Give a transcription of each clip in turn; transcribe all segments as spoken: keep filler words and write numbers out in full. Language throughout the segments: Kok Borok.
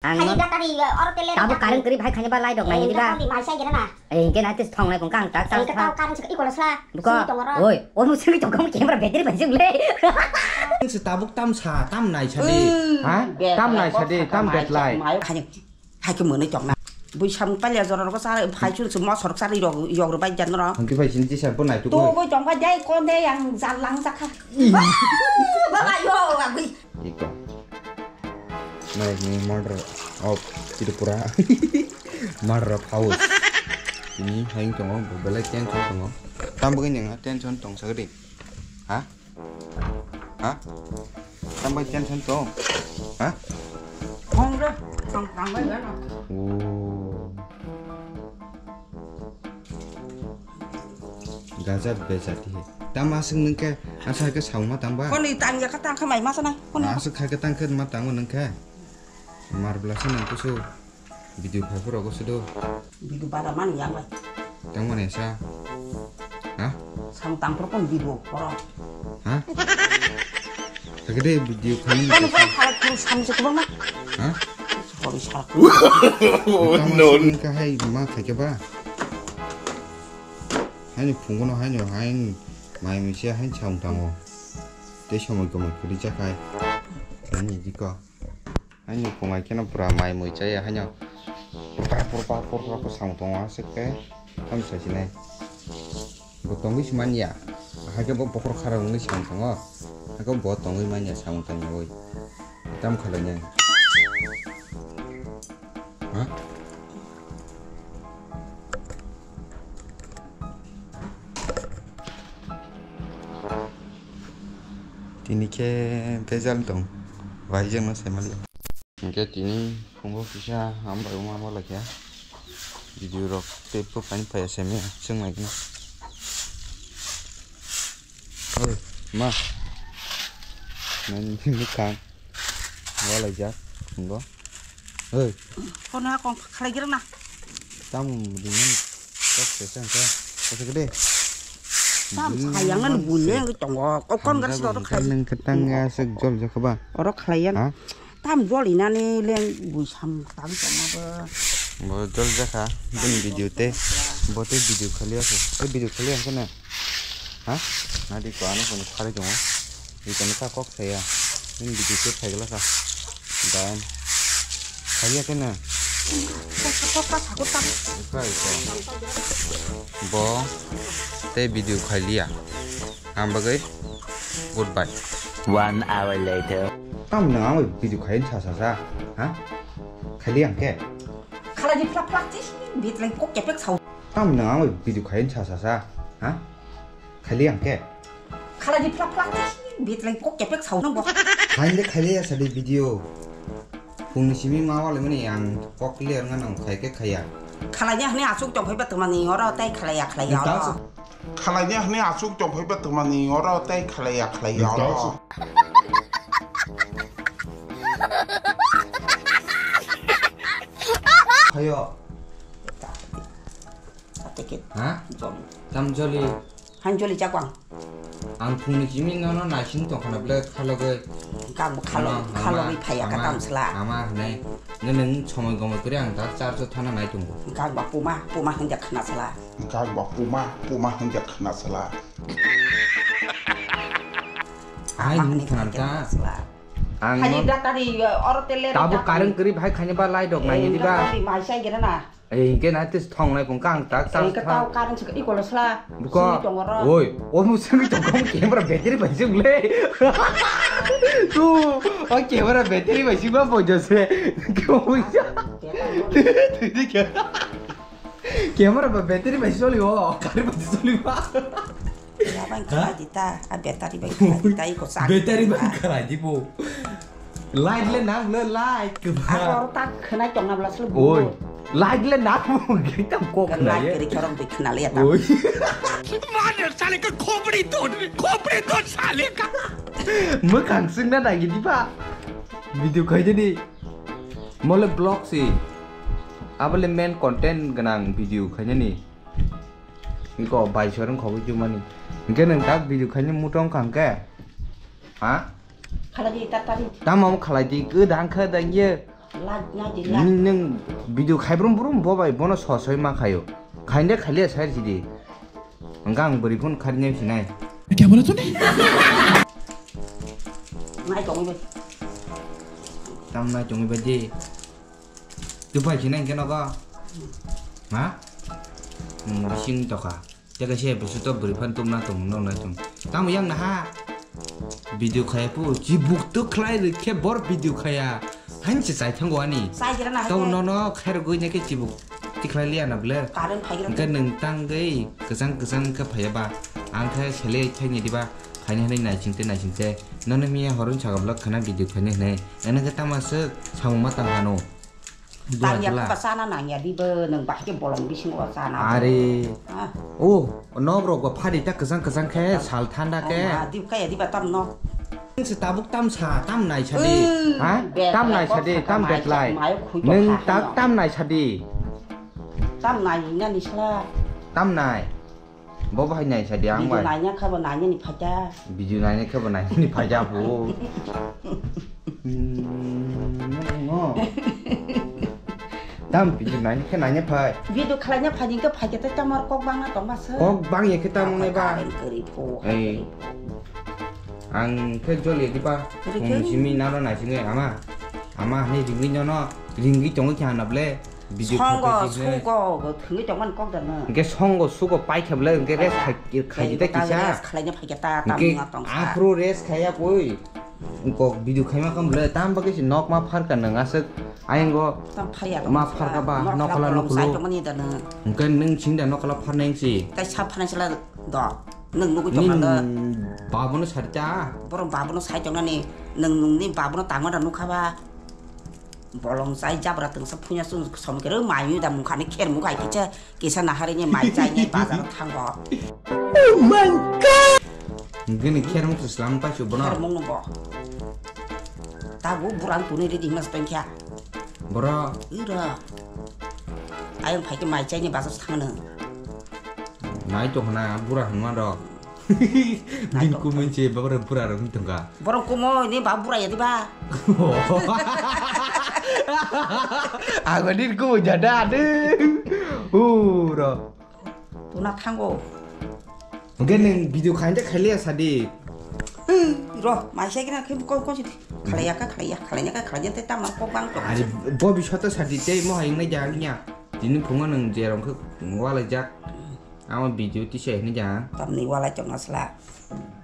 Ang Hai no. Datari, oro tele Tabuk datari. Kareng kwrwi bai khaina ba lai dok nai Eh, diba? Datari, mai sai gena na. Eh, hingke na tis thong lai kong kang tak Eh, tak. Kata kareng sik iko lasla. Buko. Sini tong oro. Oi, o musik tong kong camera battery bai jung le. Se tabuk tam sa, tam nai sa di. Eh, Ha? Tam nai sa di, tam bet lai. Hai ke mwnwi tong na. Bui sam palia jora ro sa phai chun se mosor sa ri rok yok ro bai jan ro. Hingke bai sin tisa bo nai tu. To bui tong ba dai kon de yang jal lang sa kha. Ih. Baba yo, agui. Iko. Nai ni murder of Tripura. Murder of house. Ini haing tongo, belai tension tongo. Tam bagwi nang tension tong sagadi. Ha? Ha? Tam bagwi tension tong. Ha? Hong re, tong tang bai gana. Oh. Gajak bejati he. Tam aswk nwng khe, aswk hai khe sauma tang ba? Honi tang ya kha tang kha mai ma sanai. Honi. Aswk hai khe tang khe ma tango nwng khe. Mar bla se nwng kusu video khai phuru kusu do. Video bara man yang bai. Tang mani sa. Ha? Sam tang phuru kon video koro. Ha? Kagede video kami. Kan kan khalak kuru sam se kubang na. Ha? Sorry, salah. No, no. Ka hai ma khai ke ba. Hai ni phungo no hai no hai mai mi se hai chang tango. Te somoi komoi kuri cha khai. Hai ni diko. Hai ni phungai keno pura mai mui cha ya hai no. Purpa purpa purpa ko sam tongo aswk ke. Tam sa sinai. Bo tongwi si manya. Hakhe bo bokhor khara wngwi si tongo. Hakhe bo tongwi manya samung tangyawi. Tam khalai nai. Ha? Tini khe bejal tong. Waijak no sai mali. Hingke tini phungo kisa hambai wngma wngma laikha. Video rok tei bwphani phaiya se mia chwng naikhe. Oi, ma. Nani bwkhang. Walaijak phungo. Oi. Kono ha kong khlai gira na. Tam ringan kok se sangka. Kasa gede. Tam sayang nang bunyeng tongo. Kok kon gas dok khai. Nang ketang ya sek jol jakaba. Oro khlaiyan. Ha? Tam joli nani leng bui sam tang tongma bo. Bo jol jakha, bini video te, bo te video khali ako. Te video khali ako na. Ha? Nadi ko ano kono khali tongo. Ri kono ka kok saya. Bini video te khai gala ka. Dan. Khali ako na. Kok kok ka sakut tang. Ika ika. Bo te video khali ya. Ang bagwi goodbye. One hour later. Tam nang ang video khain sa sa sa. Ha? Khali ang ke. Khala di plak plak chi, bit lai kok kepek sau. Tam nang ang video khain sa sa sa. Ha? Khali ang ke. Khala di plak plak chi, bit lai kok kepek sau nang bo. Khain de khali ya sa di video. Pungni simi ma wale mani ang kok clear nga nang khai ke khaya. Khalai ni hne asuk tong phai ba tuma ni oro tai khalai ya khalai ya oro. Khalai ni hne asuk tong phai ba tuma ni oro tai khalai ya khalai ya oro. Khayo. Ate ke. Ha? Jom. Tam joli. Hanjoli chakwang. Ang phungni simi nono naising tongkhana ble khalogwi. Kang bo khalo, ama, khalogwi phaiya ka ama, tam sla. Ama hwnwi. Nwnung somoi gomoi kwrwi ang dak charjo thana nai tongo. Kang ba puma, puma hwnjak khna sla. Kang ba puma, puma hwnjak khna sla. Hai ama nung hwnwi thana phaiya ka ta. Sla. Ang hai no datari, oro tele tabuk datari. Kareng kwrwi bhai khaina ba lai dok nai diba. Datari mai sai gena na. Ei, hingke na tis thong nai kong kang tak, tak, tak. Ei, ke tau karang sik iko lo sla. Buko. Sini tong oro. Oi, o mu sini tong kong camera battery bai jung le. Tu, o camera battery bai jung ba bo jose. Ke o ya. Tui di ke. Camera ba battery bai soli o, kari bai soli ba. Ya bang khalai di ta, a battery bang khalai di ta, iko sak. Battery bang khalai di bo. Light le nang le light ke ba. Ang oro tak khnai tong na bla sulu. Oi. Light le nang bo ge tam kok na ye. Light kiri khorok bi khna le ya tam. Oi. Mother sale ka khopri to, khopri to sale ka. Mwkhang sing na dagi di ba. Video khai di ni. Mole vlog si. Abole main content ganang video khai ni. Iko bai sorong khogwi jumani. Hingke nang tak video khaini mutong kangke. Ha? Khalai di, tat tari. Tamo khalai di, ke dang khe dang ye. Lak, lak, lak. Nwng, nwng video khai brum brum bo bai bono sosoi ma khaio. Khainde khailiya sai sidi. Hwnkhe ang bwrwi phone kharinai sinai. Kya bola tune? Nai tongwi bai. Tam nai tongwi bai di. Tupai sinai hwnkhe nogo. Ha? Nwng bising tokha. Tei kaisa episode o bwrwi phano tubuna tongmano nai tong. Tamo yang naha? Video khaya pu, chibuk tu khlai rwkhe bor video khaya. Hain se chai thango ani. Chai gira na. Tau no no khairogwi nai khe chibuk tikhlai liya na ble. Current phai gira. Hwnkhe nwng tangwi kwchang kwchang khe phaiya ba. Ang khe sele thaini diba. Khaini hwnwi naising tei naising tei. Nono miya horun saga vlog khana video khaini hwnwi. Nang khe tama swk samung ma tang hano. Dua Tangya jela. Khe ba chana nangya dibo, nwng bahai khe bolong bisingo chana. Are. Ah. O, nok rok ba phari ta kwchang kwchang khe, sal thanda khe. Oh, ma, dib kaya diba tam no. Nwng se tabuk tam sa, tam nai sa di. Hmm, ha? Tam nai sa di, tam betlai. Nwng tak tam nai sa di. Tam nai na ni sla. Tam nai. Bo bahai nai sa di ang bai. Video naina kha bo naina ni phaikha. Video naina kha bo naina ni phaikha bo. Hmm, no. Tam video naina khe naina phai. Video khalaina phai din khe phaikha ta tamar kok bangna tong ba se. Kok bang ya khe tam ne ba. Kari pho. Ei. Ang khe joli di ba. Kari khe. Simi naro naising ama. Ama ni ringwi no no. Ringwi tongwi kha na ble. Video songo khapai sugo thwngwi tongmani kok da no. Hwnkhe songo sugo paikha bwle, hwnkhe rest khai, khai ta kisa. Rest khalaina phaikha ta, tam hwnkhe wngma tongsa. Aphuru rest khaiya koi. Kok video khaima kha bwle, tam bagwi se nok ma pharka nwng aswk. Ayang go tam phaiya ma pharka ba, nok khala bolong nukulu. Sai tongmani da no. Hwnkhe nwng sing da nok khala pharnai si. Tai sa pharnai sala do. Nwng nugwi tongma do. Babono sari ta. Borok babono sai tongnani, nwng nungni babono tangma da nukha ba. Bolong chai jabra tongsa phunya sung som khe mai da mukha ni kher mukha kisa kisa nahari ni mai chai ni bazar thango. Oh my God! Gini kher mukha slam pa su bono. Kher mung no bo. Tabu buran tuni ri di mas pengkha. Boro. Ira. Ayang phai ke mai chai ni bazar thangno. Nai to hana bura hwnma rok. Din kumui se babar bura rok wng tongka. Borok kumui ni ba bura ya diba? Ago din kumui jada ade. Uro. Tuna thango. Oke neng video khainte khailiya sadi. Ro, mai sai kena khe ko ko si khalaiya ka khalaiya, khalaiya ka khalaiya te tamar kok bang to. Ari bo bishoto sadi te mo hayung nai jang ya. Tini phungo nung jerong khe walaijak. Amo video tisa hini ja. Tamni walai tongna sla.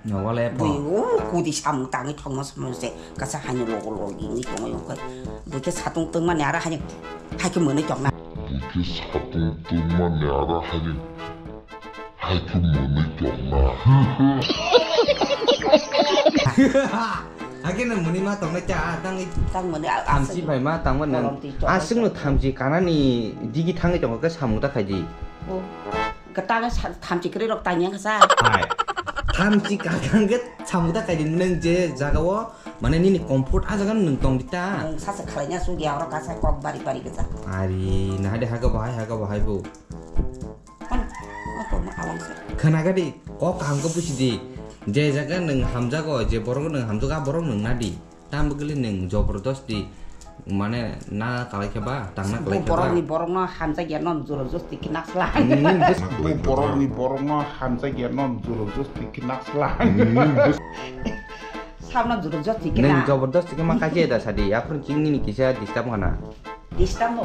No walai pho. Bui o kudi samung tangwi thongma samung se kasa haino logo logi ni tongma yong kai. Bui khe satung tongma ni ara haino haikhe mwnwi tongna. Bui khe satung tongma ni ara haino haikhe mwnwi tongna. Hakhe no mwnwi ma tongnai cha, ah, tangwi tang mwnwi, ah, thamchi aswk bai ma tangma nang. Kolom twi chok aswk no thamchi kanani digi thangwi tongo khe samung ta khaidi. O, kwtang sa-, thamchi kwrwi rok tang yang kha sa. Hai. Thamchi kakang khe samung ta khaidi nang je jaga o, mane nini comfort a jaga nung tong di ta. Nung sasa khalai nya su dia oro kasa kok bari bari khe sa. Ari, na de haga bahai, haga bahai bo. Khwnaga di, kok kaham khe busi di. Je jaga nwng hamjago, je borok nwng hamjago, a borok nwng na di. Tam bwgwli nwng jobordosti, mane na kalai khe ba, tang na kalai khe ba. Borokni borokno hamjak ya non jobordosti khe nak sla. Borokni borokno hamjak ya non jobordosti khe nak sla. Sabno jobordosti khe na. Nwng jobordosti khe ma kaisa da sadi, aphuru chini ni kisa disturb khana. Disturb no.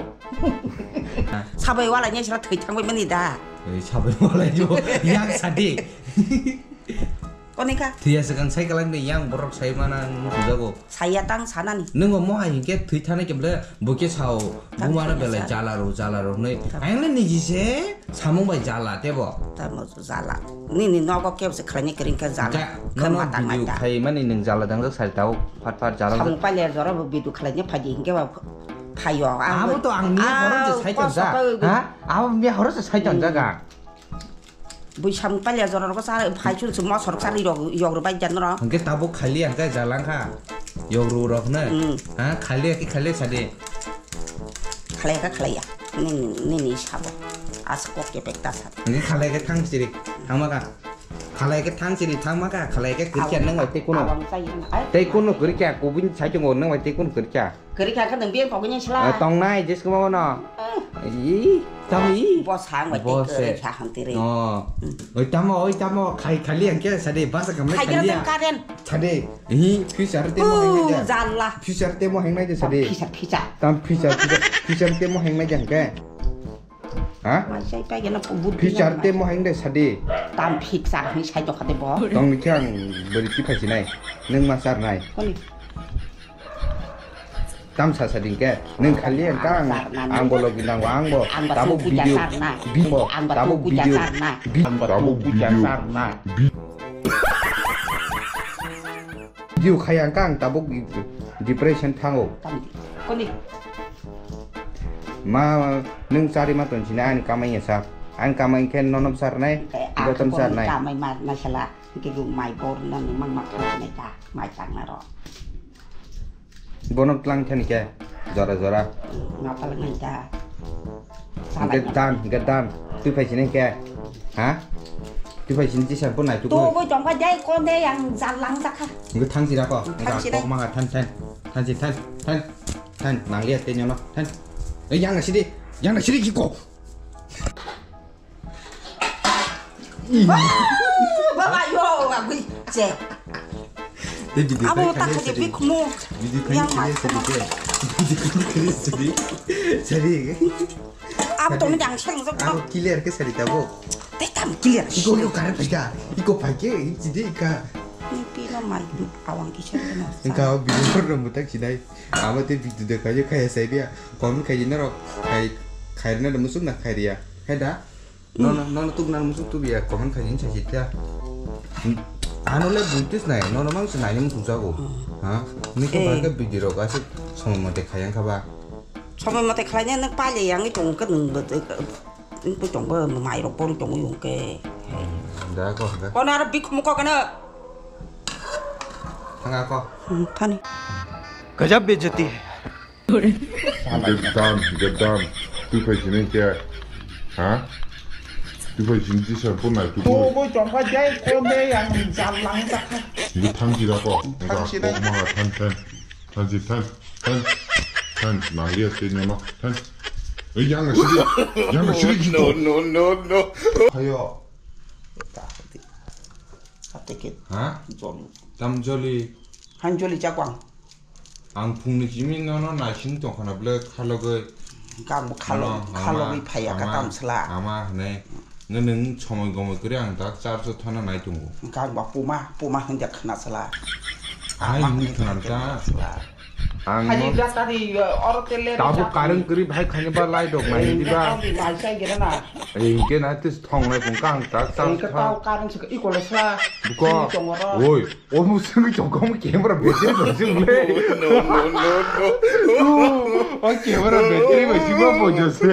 Sabai wala nya sira thwi thangbai mani da. Ei, sabai wala yo, yak sadi. Koni ka? Thwiya swkang sai kalang ni yang borok sai mana nung sujago. Saya tang sanani. Nung mo hai hinkhe thwi thana kemle buke sao. Tang bumana thwi belai sa. Jala ro, jala ro hnoi. Tang. Ayang le niji se samung bai jala tebo. Tamo jala. Nini nogo kebse khlaini kering khe jala. Khe nono matang video naita. Khai mani nung jala dangjak sari tao phat phat jala. Samung paile jora bo video khlaini phaji hinkhe ba phayo. Abo to ang ni horo je sai tonjak. Ha? Abo ni horo je sai tonjak ang. Bui samung paile jora rogo sa phai chul se mosor sa ri rok yok ro bai jan ro. Hingke tabuk khali hingke jala wngkha. Yok ro rok ne. Hmm. Ha khali ki khali sade. Khlai ka khlai ya. Nini, nini sabo. As kok ke pek ta sade. Hingke khlai ke thang siri. Thang ma ka. Khalai khe thang siri thang maka, khalai khe kwrwikha nang bai tei kuno. Awang chai na, ai. Tei kuno kwrwikha, kubun sai tongo nang bai tei kuno kwrwikha. Kwrwikha khe nwng biyang kogwi nang sla. Eh, tongnai, jes kwmao no. Eh. Ih, tamo ih. Bo sang bai tei kwrwikha hantiri. Oh. Hmm. Oi tamo, oi tamo, khai khali ang khe sadi, basa kamle khali. Khai khe karen. Sadi. Ih, future te mo hengnai de. Jalla. Future te mo hengnai de sadi. Future, future. Tam future, future, future te mo hengnai de hangke. Ha? Mai sai pai gana budhi. Future te mo heng de sadi. Tam fixer hing sai tokha de bo. Tong ni khe ang bwrwi twi phai sinai. Nwng ma sar nai. Koni? Tam sa sadi ke. Nwng khali ang kang. Ang bo logi nango ang bo. Ang ba tabuk video. Bimbo. Ang ba tabuk video. Bimbo. Tabuk video. Video khaya ang kang tabuk depression thango. Koni? Ma, nwng chari ma ton sini ani kamai ya sa. Ani kamai khe nonom sar nai, jotom sar nai. Kamai ma na sala, ke gu mai bor na ni mang ma kha nai ta, mai chang na ro. Bono tlang thani ke, jora jora. Ngapal ngai ta. Hingke dan, hingke dan. Twi phai sini ke. Ha? Twi phai sini jisa bo nai tu. To bo jong ka jai kon de yang jal lang jakha. Hingke thang sira ko. Thang sira. Kok ma than than. Than si than than. Than nang lia te nyono. Than. Eh yang na sidi. Yang na sidi ki ko. Baba yo agui che. Te video abo khai ta khali khaje sari. Bikhumu. Video khai yang khaje ma sari ke. Video khai khaje sari. Sari. Abo to ni jang sang jok. Abo clear ke sari tabo. Te tam clear. Iko iko kare paika. Iko paike i chide ka. Ni pino mai awang kisa na. Engka video ro mutak sinai. Abo te video de khaje khaya sai dia. Comment khaje na ro. Khai khai na musuk na khai dia. Khai da. Nono, nono tuk nang musuk tuk ya, comment khai jin sai sita. Ano le buitis nai, nono mang se nai musuk jago. Ha? Ni ko ba ke video rok asik somoi mote khayang kha ba. Somoi mote khlai ne nang pa le yang tong ke nang bo, bo tong bo mai rok bor tong yung ke. Da ko ga. Kono aro bikhumu ko kana? Thanga ko. Thani. Gajab bejati hai. Hingke dan, hingke dan. Twi phai sini ke. Ha? Twi phai sini tisa bo nai tu. Bo bo chongkha jai konde yang jal lang jakha. Hingke thang sida ko. Thang sida. Kok maha than than. Than si than. Than. Than. Nang lia si nyono. Than. Eh, yang sidi. Yang sidi. No, no, no, no. Ayo. Ate ke. Ha? Jol. Tam joli. Han joli chakwang. Ang phungni simi nono naising tongkhana bwle khalogwi. Kang bo khalo-, khalogwi phaiya ka tam sla. Ama hwnwi. Nge nwng somoi gomoi kwrwi ang dak charge o thana nai tongo. Kang bo puma, puma hwnjak khna sla. Ai nwng thana ta. Ang hai no gatari, oro tele tabuk kareng kwrwi bhai khani ba lai dok nai diba. Ai sai gere na. Ai hingke na tis thong nai kung kang dak charge. Hingke tau kareng sik iko le sla. Buko. Oi. O musung chokong camera battery bai sing le. No, no, no, no. O camera battery bai sing ba bojo se.